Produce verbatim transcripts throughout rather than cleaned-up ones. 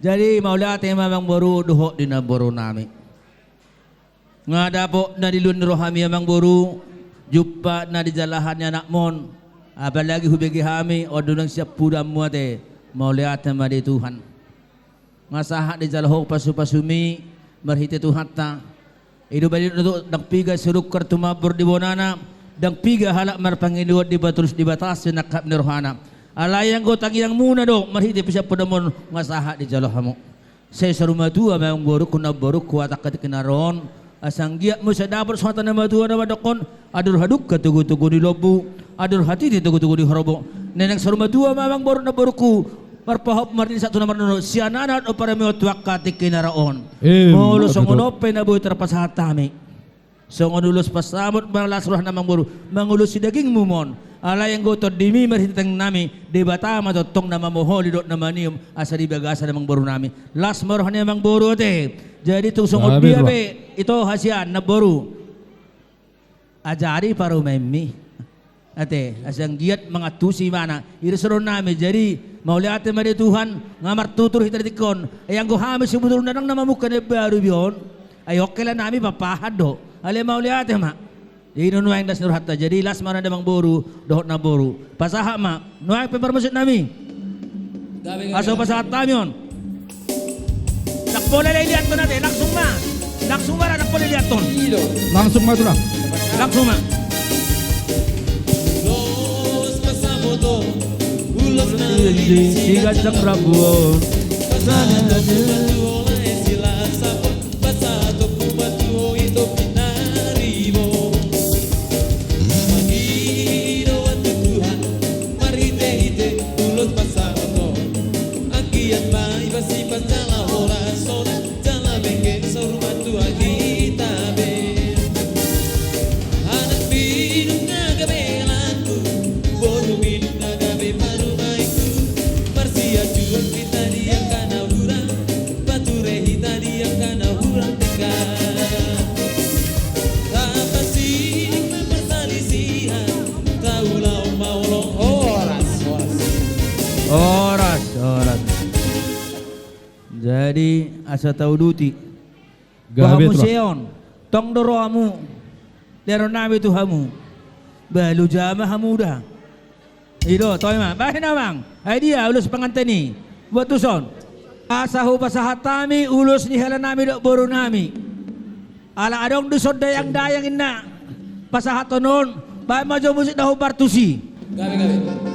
Jadi mauliate ma amangboru dohot di namboru nami. Nga dapot na diluluan ni rohami amangboru, jumpa na dijalahan ni anakmon, apalagi hubege hami on dung sian pudanmu ate. Mauliate ma di Tuhan. Nga sahat dijalo ho pasupasumi marhite Tuhanta. I do bali do ndang piga sirungkar tumambur di bonana, ndang piga halak marpangidoan dipatulus Debata sinangkap ni rohana. Alai anggo tangiangmuna do marhite pisiampun damon nga sahat dijalo hamu. Sai saur matua ma amangborungku namborungku hatangku tingki na ro on. Asa anggiat muse dapot songon hata ni natuatua na mandokkon, andor hadungka togutogu ni lombu, andor hatiti togutogu ni horbo. Naeng saur matua ma amangboru namborungku, marpahompar marnini sahat tu na marnono, sian anak dohot parumaen tu angka tingki na ro on. Molo songon on pe na boi tarpasahat hami. Songon ulos pansamot ma las roha ni amangboru, mangulosi dagingmu ma on. Alai anggo tondimi marhite tangiang nami, Debata ma tongtong na mamoholi dohot na manium asa di bagasan amangboru nami. Las ma roha ni amangboru ate. Jadi tung songon dia be ito hasian namboru. Ajari parumaenmi. Ate, asa anggiat mangantusi ibana. I do songon nami, jadi mauliate ma di Tuhan, nga martutur hita di tingki on. Ai anggo hami sebetulna ndang na mamungka na imbaru be on. Ai oke lah nami papahan do. Alai mauliate ma. Jadi nuaeng las ni rohanta, jadi las ma roha ni amangboru dohot namboru. Pasahat ma, nuaeng pe parmusik nami. Asa pasahat hami on. Ndang pola dilean ate, langsung ma. Langsung ma, ndang pola dilean. Langsung ma tulang. Langsung ma. Ulos na di si ganjang rambu on. Pasahat ma tu ho lae silas saput. Pasahat ma tu ho ito pinaribot. Mangido tu Tuhan marhitehite ulos pasahaton. Anggiat ma iba sipajala horasona, jala bengke saur matua hita be. Anak minum na gabe laku, boru minum na gabe parumaenku. Marsiaduan hita di angka na hurang, pature hita di angka na hurang denggan. Tapasining ma parsalisihan, taulahon ma holong. Horas, horas. Horas, horas. Jadi asa tauduti. Gabe, bah, muse on. Tong do rohamu. Lehonon nami tu hamu. Bah, loja ma hamu da. I do, toe ma. Bahen amang. Ai dia ulos panganten i? Buat tuson. Asa hupasahat hami ulos ni hela nami dohot boru nami. Ala adong do dison dayangdayang inna pasahaton on, bahen ma jo musik na hombar tusi. Gabe, gabe.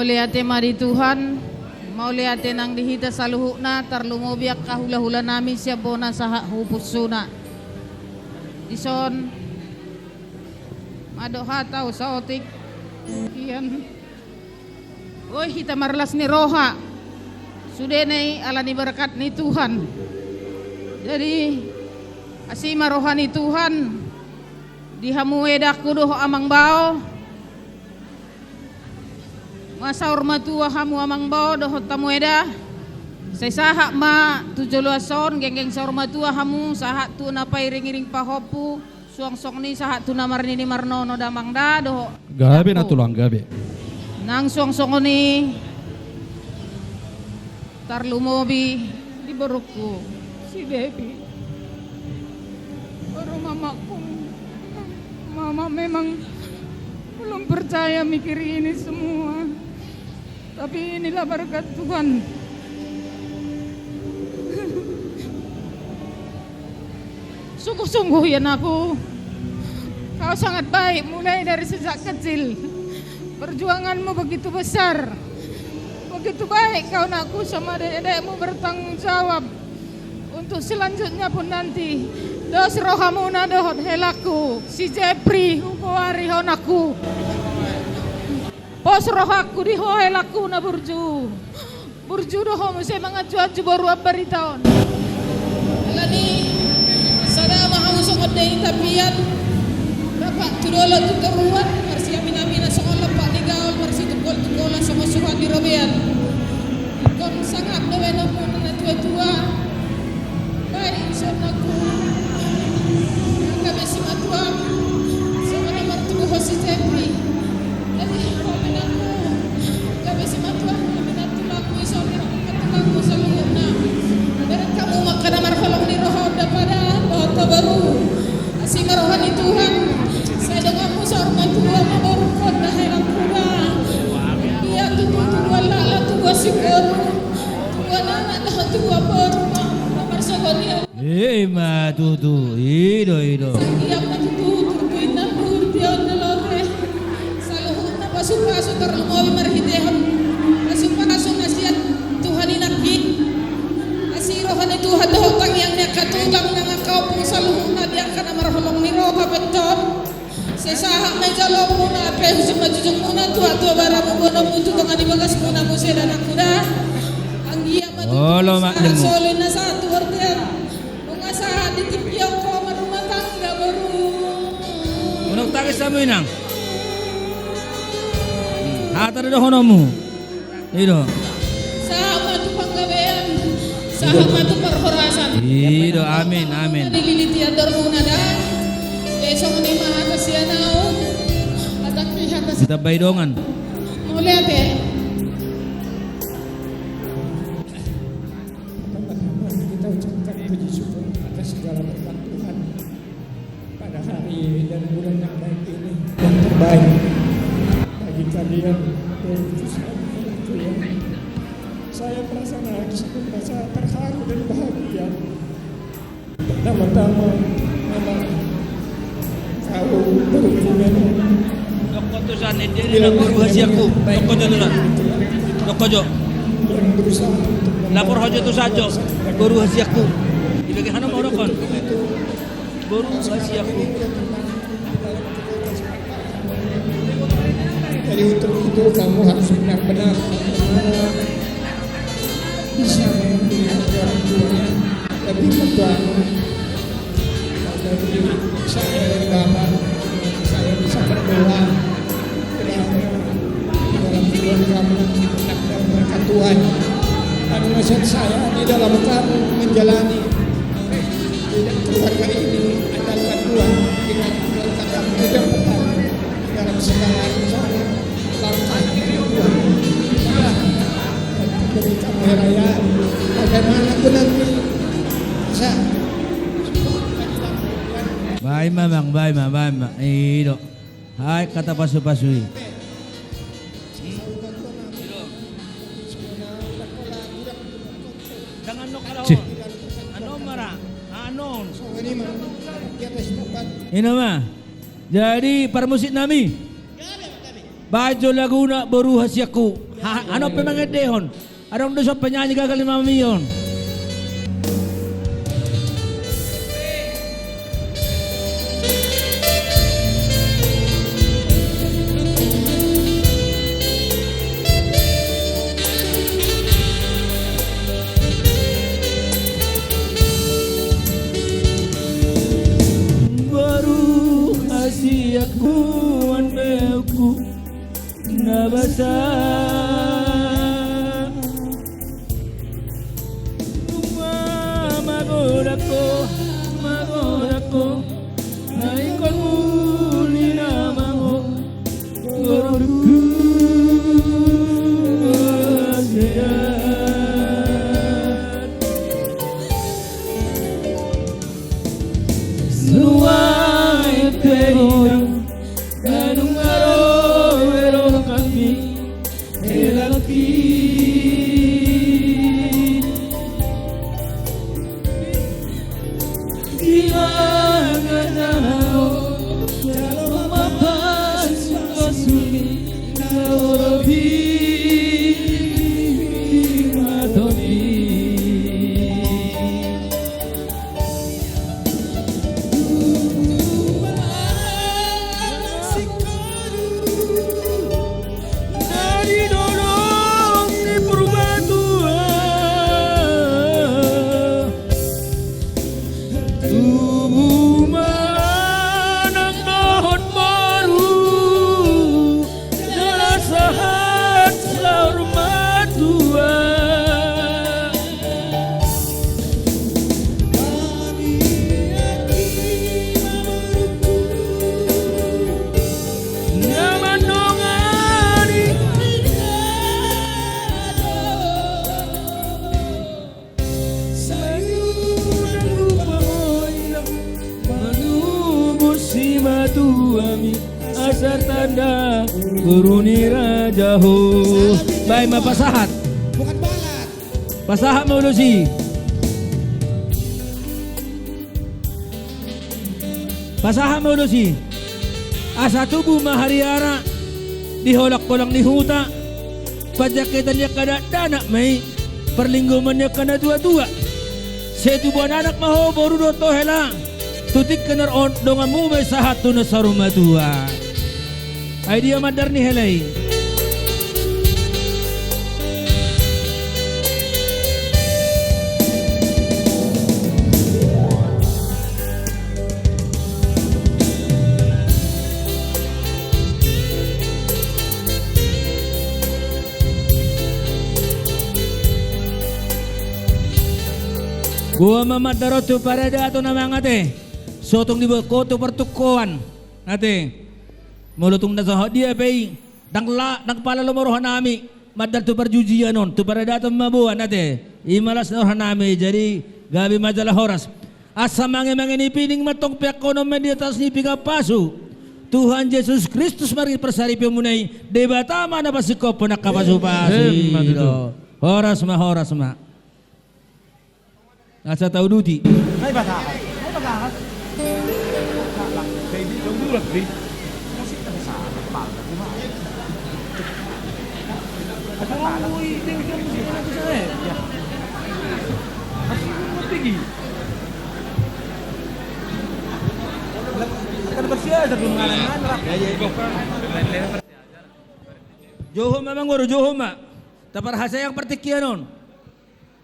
Mauliate ma di Tuhan, mauliate nang di hita saluhutna, tarlumobi angka hulahula nami sian bona sahat hu pusuna. Dison mandok hata saotik. Ian. Oi, hita marlas ni roha. Sudena i ala ni berkat ni Tuhan. Jadi, asi ma roha ni Tuhan di hamu edangku dohot amang bao. Asa saur matua hamu amang bao dohot hamu eda. Sai sahat ma tu joloan on, genggeng saur matua hamu, sahat tu na pairing-iring pahompu, suang songon i sahat tu na marnini marnono damang da dohot. Gabe na tulang gabe. Nang suang songon i. Tarlumobi di borungku si Devi. Baru mamaku, mama memang belum percaya mikir ini semua. Tapi inilah berkat Tuhan. Sungguh-sungguh ya anakku, kau sangat baik mulai dari sejak kecil. Perjuanganmu begitu besar. Begitu baik kau anakku sama dedekmu bertanggung jawab untuk selanjutnya pun nanti. Dos rohamuna dohot helangku si Jepri, hugoari ho anakku. Pos rohangku di ho helangku na burju. Burju do ho muse manganju-anju boru ambarita on. Alani sada ma hamu songon dei tapian. Rapat tu dolok tu toruan, marsiamin-aminan songon lompa ni gaol, marsitungkol-tungkolan songon suhat ni robean. Ingkon sangap do baenonmuna na tua-tua. Baik, songon i. Gabe simatua. Songon na martubu ho si Jepri. Jadi, ho inangku. Gabe simatua, ho inangku, tulangku, ison, tulangku saluhutna. Bereng hamu ma angka na marholong ni roha on da pada, dohot ho boru. Asi ma roha ni Tuhan. Sai donganmu saur matua ma borungkon da helangku da. Ia tutu tubuan laklak, tubuan simboru. Tubuan anak dohot tubuan boru ma. Marsogot ia. Ima tutu, i do, i do. Ia ma tutu, tutu inna luhut dia on na lore. Saluhutna pasu-pasu tarlumobi marhitehon pasu-pasu na sian Tuhan i nangkin. Asi roha ni Tuhan dohot tangiang ni angka tulang nang angka ompung saluhutna di angka na marholong ni roha pe on. Sai sahat ma i jolomuna, pe hujung ma jujungmuna, tua-tua baramu, bonomu tu tonga ni bagasmuna muse da anakku da. Anggiat ma tutu sahat solu inna sahat tu bontean. Nunga sahat di tingki on ho marrumah tangga boru. Unang tangis hamu inang. Hata do dohononmu. I do. Sahat ma tu panggabean, sahat ma tu parhorasan. I do, amin, amin. Dililiti andormuna da. Jadi songon i ma hata sian ahu. Atak ni hata si- Ditambai dongan. Mauliate. Pertama-tama kita ucapkan puji syukur atas segala berkat Tuhan. Pada hari dan bulan yang baik ini, yang terbaik bagi kalian, dan khususnya untuk yang saya merasa, saya merasa terharu dan bahagia. Pertama-tama, memang kau berhubungan. Dokko tu san, dia ni boru hasiakku. Dokko jo tu san. Dokko jo. Lapor ho jo tu san jo. Boru hasiakku. Di bagian mana mau dokon? Boru hasiakku. Jadi untuk itu kamu harus benar-benar bisa mengerti hati orang tuanya lebih membangun. Jadi saya dari Bapak, saya bisa berdoa dalam keluarga, dalam berkat Tuhan. Dan maksud saya di dalam kamu menjalani hidup keluarga ini, andalkan Tuhan dengan keluarga kamu itu yang pertama dalam segala rencana langkah hidup Tuhan. Jadi kamu raya, bagaimana pun nanti bisa. Baik ma bang, baik ma, baik ma. Ido. Hai, hata pasu-pasu i. Cih. Ino ma. Jadi parmusik nami. Baen jo laguna boru hasiakku. Ha, anon pe mangendehon. Adong do so penyanyi gagal ni mamion. Anda guru ni raja ho. Baen ma pasahat. Bukan balat. Pasahat ma ulos i. Pasahat ma ulos i. Asa tubu ma hariara di holangholang ni huta. Panjangketan ni angka dakdanak ma i. Parlinggoman ni angka natuatua. Sai tubuan anak ma ho boru dohot hela. Tu tingki na ro on donganmu ma i sahat tu na saur matua. Ai dia mandar ni hela i. Boha ma mandar on tu paradaton amang ate. So tung diboan ho tu partungkoan ate. Molo tung na sahat dia pe i. Ndang la, ndang pala lomo rohanami mandar tu parjujian on, tu paradaton ma boan ate. I ma las ni rohanami, jadi gabe ma jala horas. Asa mange-mange ni pining ma tong peakhonon ma di atas ni pinggan pasu. Tuhan Jesus Kristus margi parsaripeonmuna i, Debata ma na pasingkophon angka pasupasu i do. Horas ma, horas ma. Asa tauduti. Jou ho ma amang boru, jou ho ma. Taparhaseang partingkian on.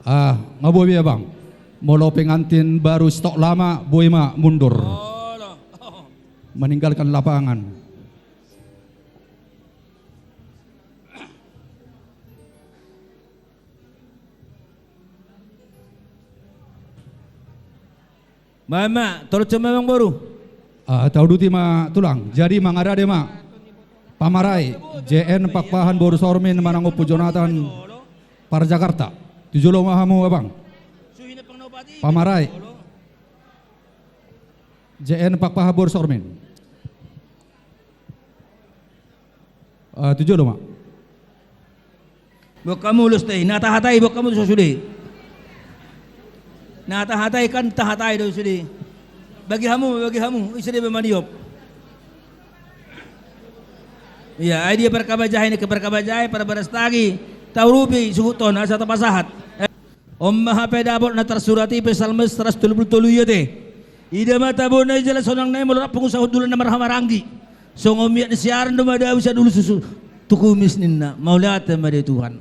Ah, nga boi be abang. Molo pengantin baru stok lama, boi ma mundur. Meninggalkan lapangan. Baen ma, tolong cuma amang boru. Ah, tauduti ma tulang. Jadi mangarade ma. Pamarai, J N Pakpahan boru Sormin manang Ompu Jonatan par Jakarta. Tu jolo ma hamu abang. Pamarai, J N Pakpahan boru Sormin. Ah, tu jolo ma. Boan hamu ulos ate, na tahatai boan hamu do sude. Na tahatai kan tahatai do sude. Bagi hamu, bagi hamu, ise do be maniop. Ia, ai dia parkabajahe ni, parkabajahe, parbaras tagi, taurupi, suhuton, asa tapasahat. On ma hape dapot na tarsurat i Psalmen seratus tolu pulu tolu i ate. Ida ma tabona i jala sonang na i molo rap pungu sahundulan na marhahamaranggi. Songon miak ni siaran do madabu sian ulu susu tu kumis ninna. Mauliate ma di Tuhan.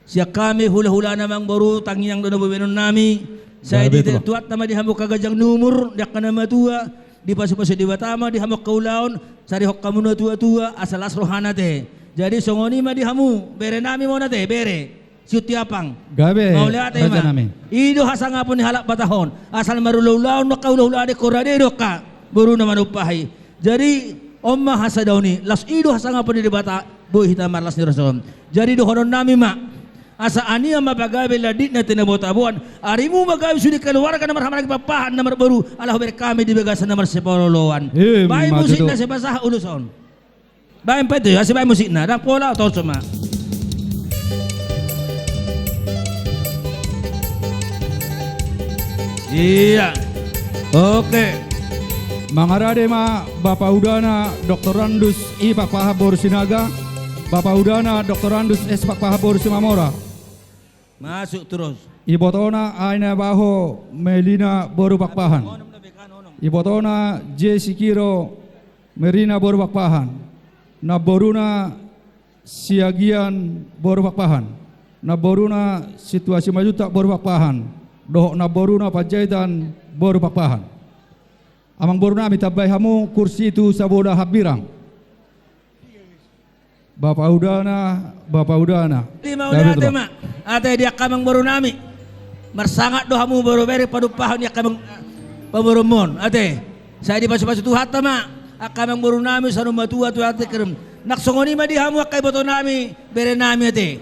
Sian hami hulahulana amang boru tangiang do na boi baenonnami. Sai dituatta ma di hamu angka ganjang ni umur di angka na matua. Dipasupasu Debata ma di hamu angka ulaon. Sai dihok hamu natuatua asa las rohana ate. Jadi songon i ma di hamu berenami ma on ate, bere. Siutiapang. Gabe. Mauliate ma. I do hasangapon ni halak Batak on. Asal marulaulaon do angka hulahula ate, korade do angka boruna manumpahi. Jadi on ma hasadaon i, laos i do hasangapon ni Debata, boi hita marlas ni roha on. Jadi dohononnami ma. Asa ania ma pagabe landit na tena botaboan. Arimu ma gabe sude keluarga na marhamaranggi Pakpahan na marboru ala hubereng hami di bagasan na marsipaolooloan. Baen musikna sai pasahat ulos on. Baen pe tu, asa baen musikna, ndang pola, torso ma. Ia. Oke. Mangarade ma Bapa Udana Doktorandus I Pakpahan boru Sinaga, Bapa Udana Doktorandus S Pakpahan boru Simamora. Masuk terus. Ibotona Aina Baho Melina boru Pakpahan. Ibotona J Sikiro Merina boru Pakpahan. Namboruna Siagian boru Pakpahan. Namboruna Situasi Majuntak boru Pakpahan. Dohot namboruna Panjaitan boru Pakpahan. Amang borunami, tambai hamu kursi tu sabola hambirang. Bapa Udana, Bapa Udana. Di ma uda ate ma. Ate di angka amang borunami. Marsangap do hamu boru bere padumpahon di angka amang paborumon. Ate. Sai dipasupasu Tuhanta ma. Angka amang borunami saur matua tu ate kerem. Nang songon i ma di hamu angka ibotonami berenami ate.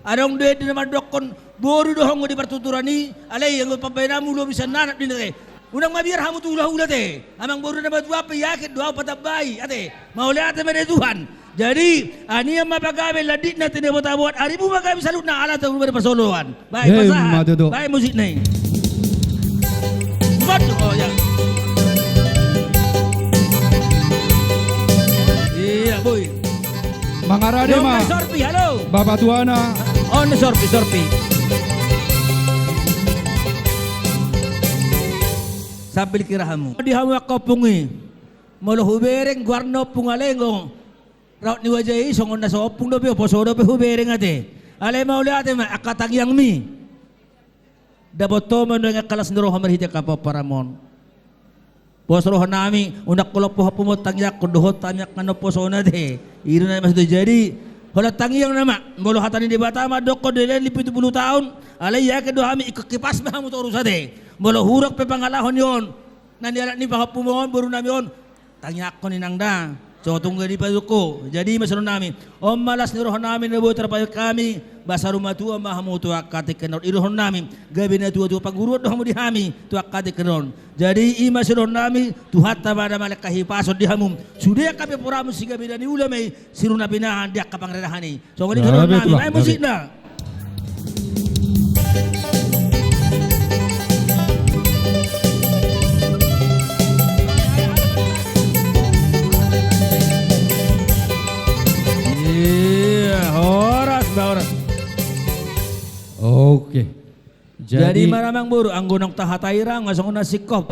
Adong do ende na mandokkon boru do ho anggo di partuturan i, alai anggo pambaenanmu lobi sian anak do inna ate. Unang mabiar hamu tu hulahula ate. Amangboru na matua pe yakin do ahu patambai ate. Mauliate ma di Tuhan. Jadi, anian ma pagabe, landitna tene bota boan, arimu ma gabe saluhutna ala tau bari pasoloan. Baik, eh, pasahat. Baik, musikna i. Waduh, oh ya. Iya, boy. Mangarade ma. Sorpi, halo. Bapa tuana. On sorpi, sorpi. Sambil kira hamu. Di hamu angka ompung i. Molo hubereng goarna Ompung Alengo. Raut ni wajah i songon na so ompung dope, poso dope hubereng ate. Alai mauliate ma angka tangiangmi. Dapot ho ma nuaeng angka las ni roha marhite angka pomparanmon. Pos rohanami, unang holop ho pamomot tangiangkon dohot hami angka na umposo ate. I do na maksud i. Jadi, holan tangiang nama, molo hata ni Debata mandokkon dilehon ni pitu pulu taon, alai yakin do hami ingkon hipas ma hamu torus ate. Molo hurang pe pangalaho ni on, na nialap ni pahompum on, borunami on, tangiangkon inang da. So tung gabe dipajuk ho. Jadi i ma sidohononnami. On ma las ni rohanami na boi tarpajuk hami. Ba saur matua ma hamu tu angka tingki on. I dohononnami. Gabe na tuatua pangguruon do hamu di hami tu angka tingki on. Jadi i ma sidohononnami. Tuhanta ma na malehon hahipason di hamu. Sude angka pinompar muna sigabe na niula ma i. Siruna pinahan di angka pangarerahan i. Songon i. Gabe, dohononnami. Tulang, baen gabe. Musikna. Iya, horas, ba horas. Oke. Jadi, jadi, manang amangboru, anggo naung tahatai ra, nga songon na singkop.